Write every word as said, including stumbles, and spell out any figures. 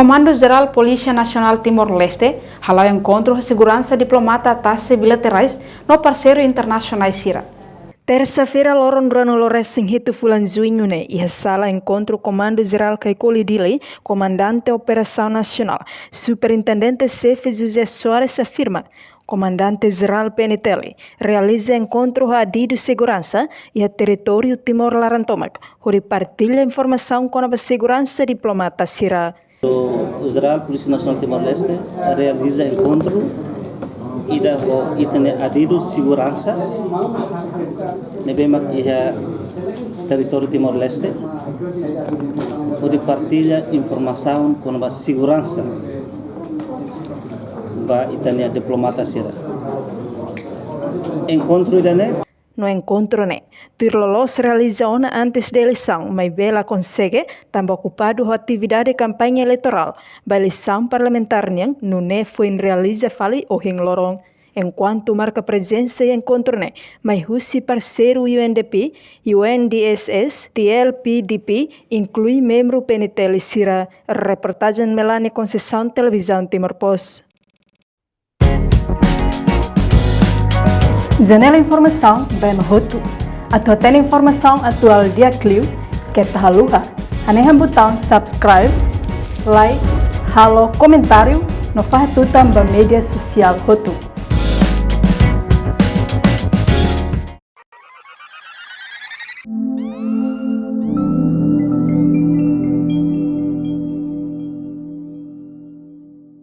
Komandu Jerál Polísia Nasionál Timor-Leste hala'o enkontru ho seguransa, diplomata, tasi bilaterais no parseiru internasionais sira. Tersa-feira, loron ruanulu-resin-hitu fulan Juñu ne'e, iha sala enkontru Komandu Jerál Caicoli Dili, Komandante Operasaun Nasionál, Superintendente Xefe José Soares afirma, Komandante Jerál P N T L realiza enkontru ho adidu seguransa iha territóriu Timor laran tomak, hodi partilla informasaun kona-ba seguransa diplomata sira. O Jerál Polísia Nasionál Timor-Leste realiza enkontru ida ho ita-nia adidu seguransa ne'ebé mak iha territóriu Timor-Leste, hodi partilla informasaun kona-ba seguransa ba ita-nia diplomata sira. Enkontru ida-ne'e. No enkontru ne'e tuir loloos realiza ona antes de eleisaun, maibé la konsege tanba okupadu ho atividade kampaña eleitorál ba eleisaun parlamentár nian, nune'e foin realiza fali ohin loron. Enkuantu marka prezensa iha enkontru ne'e mai husi parseiru U N D P, U N D S S, T L P D P, inklui membru P N T L sira. Reportajen Melania Conceição, Televizaun Timor Post. Janela informasaun ba ema hotu. Atu hatene informasaun atuál di'ak liu, keta haluha hanehan butaun subscribe, like, halo komentáriu no fahe tutan ba média sosiál hotu.